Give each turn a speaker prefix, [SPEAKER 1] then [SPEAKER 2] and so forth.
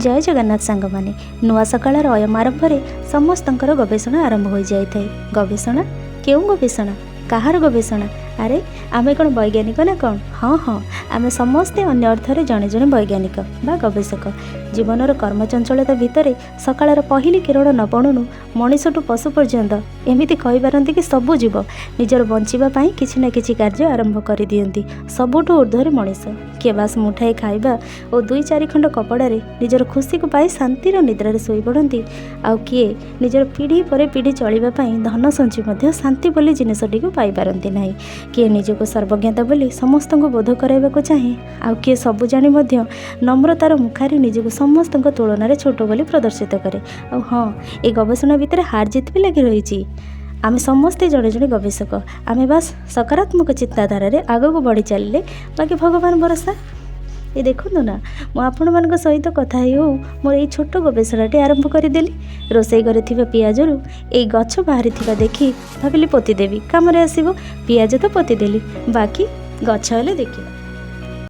[SPEAKER 1] ଜୟ ଜଗନ୍ନାଥ ସାଙ୍ଗମାନେ। ନୂଆ ସକାଳର ଅୟମ ଆରମ୍ଭରେ ସମସ୍ତଙ୍କର ଗବେଷଣା ଆରମ୍ଭ ହୋଇଯାଇଥାଏ। ଗବେଷଣା? କେଉଁ ଗବେଷଣା? କାହାର ଗବେଷଣା? ଆରେ, ଆମେ କ'ଣ ବୈଜ୍ଞାନିକ ନା କ'ଣ? ହଁ, ଆମେ ସମସ୍ତେ ଅନ୍ୟ ଅର୍ଥରେ ଜଣେ ଜଣେ ବୈଜ୍ଞାନିକ ବା ଗବେଷକ। ଜୀବନର କର୍ମଚଞ୍ଚଳତା ଭିତରେ ସକାଳର ପହିଲି କିରଣ ନ ପଡ଼ୁଣୁ ମଣିଷଠୁ ପଶୁ ପର୍ଯ୍ୟନ୍ତ, ଏମିତି କହିପାରନ୍ତି କି ସବୁ ଜୀବ ନିଜର ବଞ୍ଚିବା ପାଇଁ କିଛି ନା କିଛି କାର୍ଯ୍ୟ ଆରମ୍ଭ କରିଦିଅନ୍ତି। ସବୁଠୁ ଉର୍ଦ୍ଧ୍ୱରେ ମଣିଷ। କିଏ ବାସ୍ ମୁଠାଏ ଖାଇବା ଓ ଦୁଇ ଚାରି ଖଣ୍ଡ କପଡ଼ାରେ ନିଜର ଖୁସିକୁ ପାଇ ଶାନ୍ତିର ନିଦ୍ରାରେ ଶୋଇପଡ଼ନ୍ତି, ଆଉ କିଏ ନିଜର ପିଢ଼ି ପରେ ପିଢ଼ି ଚଳିବା ପାଇଁ ଧନ ସଞ୍ଚି ମଧ୍ୟ ଶାନ୍ତି ବୋଲି ଜିନିଷଟିକୁ ପାଇପାରନ୍ତି ନାହିଁ। କିଏ ନିଜକୁ ସର୍ବଜ୍ଞତା ବୋଲି ସମସ୍ତଙ୍କୁ ବୋଧ କରାଇବାକୁ ଚାହେଁ, ଆଉ କିଏ ସବୁ ଜାଣି ମଧ୍ୟ ନମ୍ରତାର ମୁଖାରେ ନିଜକୁ ସମସ୍ତଙ୍କ ତୁଳନାରେ ଛୋଟ ବୋଲି ପ୍ରଦର୍ଶିତ କରେ। ଆଉ ହଁ, ଏ ଗବେଷଣା ଭିତରେ ହାର ଜିତ୍ ବି ଲାଗି ରହିଛି। ଆମେ ସମସ୍ତେ ଜଣେ ଜଣେ ଗବେଷକ। ଆମେ ବାସ୍ ସକାରାତ୍ମକ ଚିନ୍ତାଧାରାରେ ଆଗକୁ ବଢ଼ି ଚାଲିଲେ ବାକି ଭଗବାନ ଭରସା। ଏ ଦେଖନ୍ତୁ ନା, ମୁଁ ଆପଣମାନଙ୍କ ସହିତ କଥା ହେଇ ହଉ ମୋର ଏଇ ଛୋଟ ଗବେଷଣାଟି ଆରମ୍ଭ କରିଦେଲି। ରୋଷେଇ ଘରେ ଥିବା ପିଆଜରୁ ଏଇ ଗଛ ବାହାରିଥିବା ଦେଖି ଭାବିଲି ପୋତିଦେବି, କାମରେ ଆସିବ। ପିଆଜ ତ ପୋତିଦେଲି, ବାକି ଗଛ ହେଲେ ଦେଖିବା।